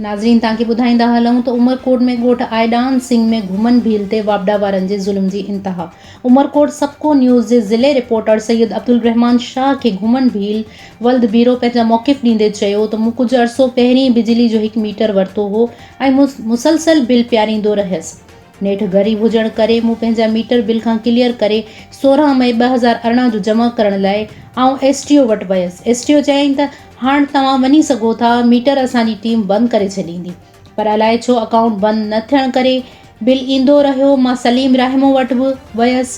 ناظرين توهان کي ٻڌائيندا هلون ته عمرڪوٽ ۾ ڳوٺ آئيڏان سنگهه ۾ گهمن ڀيل تي واپڊا وارن جي ظلم جي انتها عمرڪوٽ سپڪو نيوز جي ضلعي رپورٽر سيد عبدالرحمان شاهه کي گهمن ڀيل ولد بيرو پنهنجا موقف ڏيندي چيو ته مون ڪجهه عرصو پهرين بجلي جو هڪ ميٽر ورتو هو ۽ مسلسل بل پياريندو رهيس نيٺ غريب هجڻ ڪري مون پنهنجا ميٽر بل کان ڪليئر ڪري 16 مئي 2018 جو جمع ڪرڻ لاء آئون ايس ٽي او وٽ ويس. ايس ٽي او چيائين ته هاڻ توهان وڃي سگهو ٿا، ميٽر اسان جي ٽيم بند ڪري ڇڏيندي. پر الائي ڇو اڪائونٽ بند نه ٿيڻ ڪري بل ايندو رهيو. مان سليم راهمو وٽ به ويس،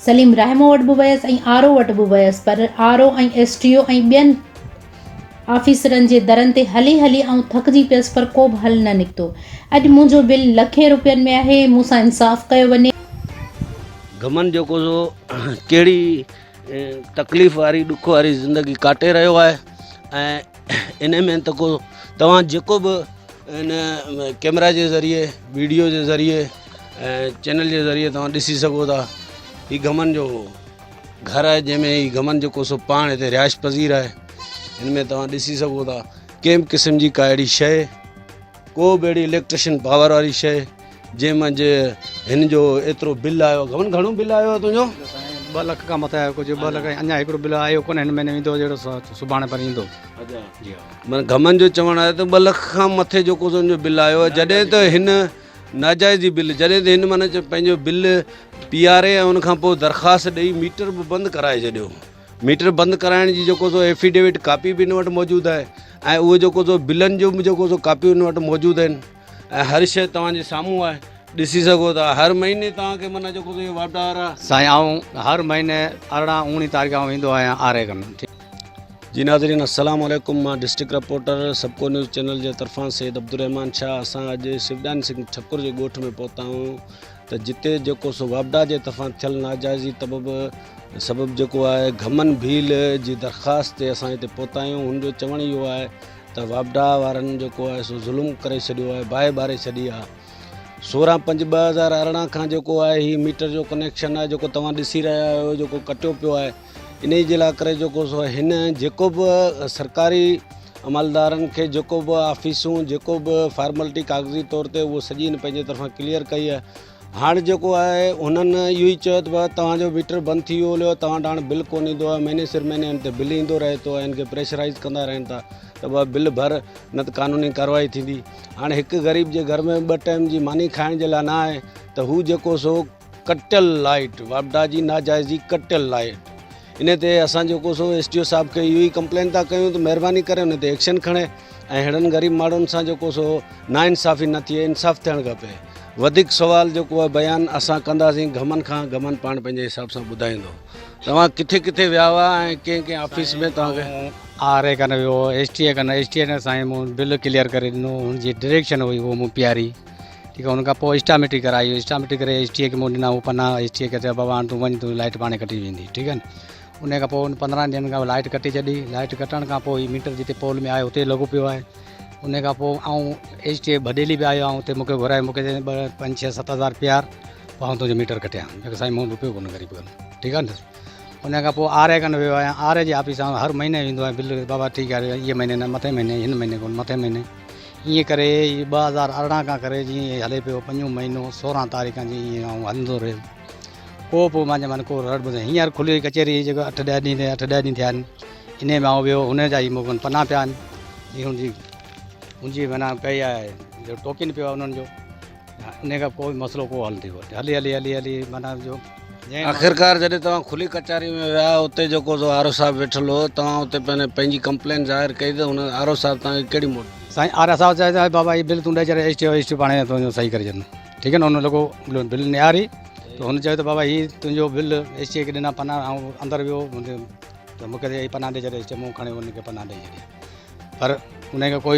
سليم راهمو وٽ به ويس ۽ آر او وٽ به ويس پر R O ۽ S T O ۽ ٻين آفيسرن جي درن تي هلي هلي آئون ٿڪجي پيس پر ڪو به حل نه نڪتو. اڄ منهنجو بل لکين روپين ۾ آهي، مون سان انصاف ڪيو وڃي. گهمن جيڪو سو ڪهڙي تڪليف واري ڏک واري زندگي ڪاٽي رهيو آهي ۽ ان ۾ ته ڪو توهان جيڪو به ان ڪيمرا جي ذريعي ويڊيو جي ذريعي ۽ چينل جي ذريعي توهان ڏسي سگهو ٿا هي گهمن جو گهر آهي جنهن ۾ هي گهمن جيڪو سو پاڻ هتي رهائش پذير آهي هن ۾ توهان ڏسي سگهو ٿا ڪنهن به قسم جي ڪا اهڙي شيء ڪو به اهڙي اليڪٽريشن پاور واري شيء جنهن منجهه هن جو ايترو بل آيو گهمن گهڻو بل آيو آهي تنهنجو؟ ٻه لک کان مٿي آيو ڪجهه ٻه لک اڃا هڪڙو بل آيو ڪونه هن مهيني ايندو جهڙو سڀاڻي پر ايندو جي ها معنيٰ گهمن جو چوڻ آهي ته ٻه لک کان مٿي جيڪو سو هن جو بل آيو آهي جڏهن ته هن ناجائزي بل جڏهن ته هن معنيٰ پنهنجو بل پياري ۽ ان کان پوء درخواست ڏئي ميٽر به بند ڪرائي ڇڏيو ميٽر بند ڪرائڻ جي جيڪو سو ايفيڊيوٽ ڪاپي به هن وٽ موجود آهي ۽ اهو جيڪو سو بلن جو به جيڪو سو ڪاپيون هن وٽ موجود آهن ۽ هر شيء توهان جي سامهون آهي ڏسي سگهو ٿا هر مهيني توهان کي معنيٰ جيڪو سو اهو واپڊا وارا سائين آئون هر مهيني 18 19 تاريخ آئون ايندو آهيان آر اي ڪن جي ناظرين السلام عليڪم مان ڊسٽرڪٽ رپورٽر سبڪو نيوز چينل جي طرفان سيد عبدالرحمان شاهه اسان اڄ شوڏان سنگهه ٺڪر جي ڳوٺ ۾ پهتا آهيون ته جتي جيڪو سو واپڊا جي طرفان ٿيل ناجائزي تبب سبب جيڪو آهي گهمن ڀيل جي درخواست تي اسان هتي پهتا آهيون هن جو چوڻ اهو آهي ته واپڊا وارن جيڪو آهي سو ظلم ڪري ڇڏيو آهي باهه ٻاري ڇڏي آهي 16 پنج 2018 کان جيڪو آهي هي ميٽر جو ڪنيڪشن آهي جيڪو توهان ڏسي رهيا آهيو جيڪو ڪٽيو پيو آهي انهي جي لاء ڪري جيڪو سو هن جيڪو به سرڪاري عملدارن کي جيڪو به آفيسون جيڪو به فارملٽي ڪاغذي طور تي اهو سڄي هن پنهنجي طرفان ڪليئر ڪئي آهي هاڻ جيڪو آهي هنن اهو ئي چيو ته توهان جو ميٽر بند ٿي ويو هليو توهان وٽ هاڻ بل ڪونه ايندو آهي مهيني سر مهيني هن تي بل ايندو رهي ٿو ۽ هن کي پريشرائز ڪندا رهن ٿا ته بابا بل ڀر نه ته قانوني ڪارروائي ٿيندي هاڻ هڪ غريب جي گهر ۾ ٻه ٽائيم جي ماني کائڻ جي لاء نه آهي ته هو جيڪو سو ڪٽيل لائيٽ واپڊا جي ناجائزي ڪٽيل لائيٽ ان تي اسان جيڪو سو ايس ڊي او صاحب کي اهو ئي ڪمپلين ٿا ڪيون ته مهرباني ڪري ان تي ايڪشن کڻي ۽ ههڙن غريب ماڻهن سان جيڪو سو نا انصافي نه ٿئي انصاف ٿيڻ کپي وڌيڪ سوال جيڪو آهي بيان اسان ڪنداسين گهمن کان گهمن پاڻ پنهنجي حساب سان ٻڌائيندو توهان ڪٿي ڪٿي ويا هئا ۽ ڪنهن ڪنهن آفيس ۾ توهان کي آر اي ڪن ويو ايس ٽي اي ڪن ايس ٽي اي سائين مون بل ڪليئر ڪري ڏنو هن جي ڊائريڪشن هئي اهو مون پياري ٺيڪ آ ان کان پوء اسٽاميٽري ڪرائي اسٽاميٽري ڪري ايس ٽي اي کي مون ڏنا هو پنا ايس ٽي اي کي چيو بابا هاڻ تون وڃ تنهنجي لائٽ پاڻ ڪٽي ويندي ٺيڪ آ نه ان کان پوء ان 15 ڏينهن کان لائٽ ڪٽي ڇڏي لائٽ ڪٽڻ کان پوء هي ميٽر جتي پول ۾ آهي اتي لڳو پيو آهي ان کان پوء آئون ايس ٽي اي ڀڏيلي به آيو آئون اتي مونکي گهرائي مونکي چيائين ٻه پنج ڇهه ست هزار پيار پوء آئون تنهنجو ميٽر ڪٽيان مون چيو سائين مون وٽ روپيو ڪونه غريب ڪن ٺيڪ آ نه ان کان پوء آر اي ڪن ويو آهيان آر اي جي آفيس آئون هر مهيني ويندو آهيان بل بابا ٺيڪ آهي اهي مهيني نه مٿي مهيني هن مهيني ڪونه مٿي مهيني ائين ڪري هي 2018 کان ڪري جيئن هي هلي پيو پنجون مهينو 16 تاريخ کان جيئن ائين آئون هلندو رهيم ڪو پوء مانجي من ڪو رڙ ٻڌ هينئر کلي ڪچهري جيڪو اٺ ڏهه ڏينهن اٺ ڏهه ڏينهن ٿيا آهن انهي ۾ آئون ويو هن جا ئي مون کن پنا پيا آهن جي هن جي هن جي معنيٰ پئي آهي جو ٽوڪن پيو آهي انهن جو انهي کان ڪو مسئلو ڪو حل ٿيو هلي هلي هلي هلي معنيٰ جو آخرڪار جڏهن توهان کلي ڪچهري ۾ ويا اتي جيڪو سو آر او صاحب ويٺل هو توهان اتي پنهنجي ڪمپلين ظاهر ڪئي ته هن آر او صاحب توهان کي ڪهڙي موٽ ڏني؟ سائين آر او صاحب چيو ته بابا هي بل تون ڏئي ڇڏ S T O S T پاڻ تنهنجو صحيح ڪري ڇڏندو ٺيڪ آهي نه هن لڳو بل نهاري ته هن چيو ته بابا هي تنهنجو بل ايس ٽي کي ڏنا پنا آئون اندر ويو ته مون کي هي پنا ڏئي ڇڏ ايس ٽي مون کڻي هن کي پنا ڏئي ڇڏيا پر ان کي ڪوئي.